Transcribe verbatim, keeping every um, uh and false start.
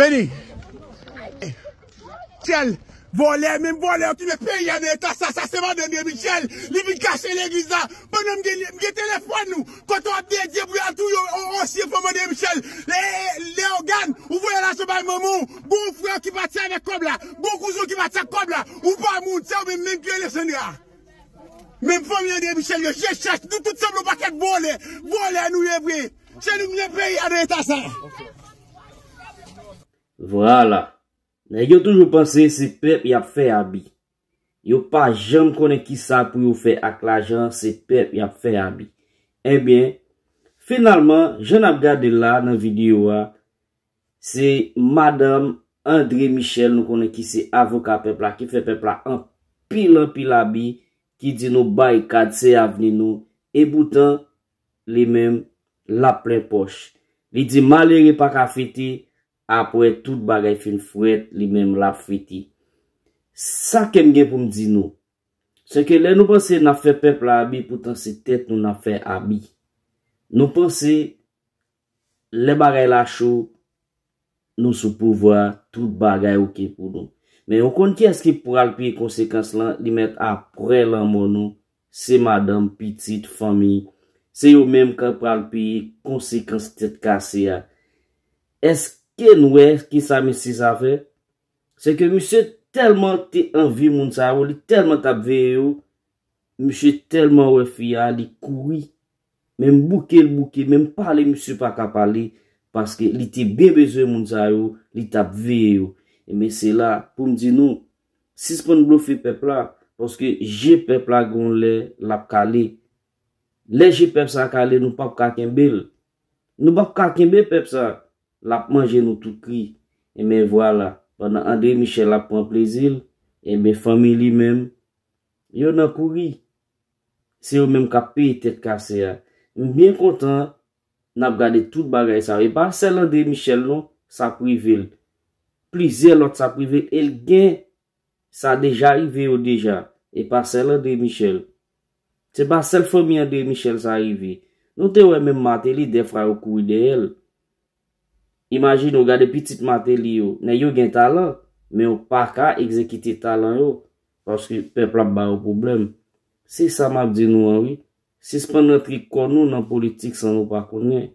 Vini. Michel, vòlè, menm vòlè yo ki met peyi a nan eta sa, sa se mandan André Michel. Li vin kache legliz la. Pandan m gen, m gen telefòn nou, kote w ap dedye pou y al touye yon ansyen fanm André Michel. Lè, Leyogàn, ou voye lajan bay manman w. Gon frè ki pati avèk kòb la. Gon kouzen ki pati ak kòb la. Ou pa moun, se ou menm, menm ki rele Sandra. Menm fanmi André Michel yo, je chèch, nou tout sanble yon pakèt vòlè. Vòlè nou ye vre. Se nou ki met peyi a nan eta sa. Vwala. Nèg yo toujou panse se pèp y ap fè abi. Yo pa janm konnen kisa pou yo fè ak lajan an, se pèp y ap fè abi. Ebyen, finalman, jan n ap gade l la nan videyo a, se madanm André Michel, nou konnen ki se avoka pèp la, ki fè pèp la anpil, anpil abi, ki di nou barikad se avni nou, epoutan, li menm, l ap plen pòch. Li di malere pa ka fete, apre tout bagay fin frèt, li menm l ap fete. Sa ke m gen pou m di nou, se ke lè nou panse n ap fè pèp la abi, poutan se tèt nou n ap fè abi. Nou panse lè bagay la cho, nou sou pouvwa, tout bagay oke pou nou. Men ou konn kiyès ki pral peye konsekans lan, li mèt apre lanmò nou, se madanm, pitit, fanmi. Se yo menm k pral peye konsekans tèt kase a. Èske n wè kisa misye sa fè? Se ke misye tèlman te anvi moun sa yo, li tèlman t ap veye yo, misye tèlman wè fi a, li kouri. Menm bouke l bouke, menm pale misye pa ka pale, paske li te byen bezwen moun sa yo, li t ap veye yo. Ebyen se la pou m di nou, sispann blofe pèp la, paske je pèp la gon lè l ap kale. Lè je pèp sa kale, nou p ap ka kenbe l. Nou p ap ka kenbe pèp sa, l ap manje nou tout kri. Ebyen vwala, pandan André Michel ap pran plezi l, ebyen fanmi li menm, yo nan kouri. Se yo menm k ap peye tèt kase a. M byen kontan n ap gade tout bagay sa yo. E pa sèl André Michel non, sa ap rive l. Plizyè lòt sa ap rive l. E l gen, sa deja rive yo deja. E pa sèl André Michel. Se pa sèl fanmi André Michel sa rive. Nou te wè menm Martelly, dèfwa yo kouri dèyè l. Imajine w gade pitit Martelly yo, nèg yo gen talan, men yo pa ka egzekite talan yo, paske pèp la ap ba yo pwoblèm. Se sa m ap di nou an wi. Sispann rantre kò nou nan politik san nou pa konnen.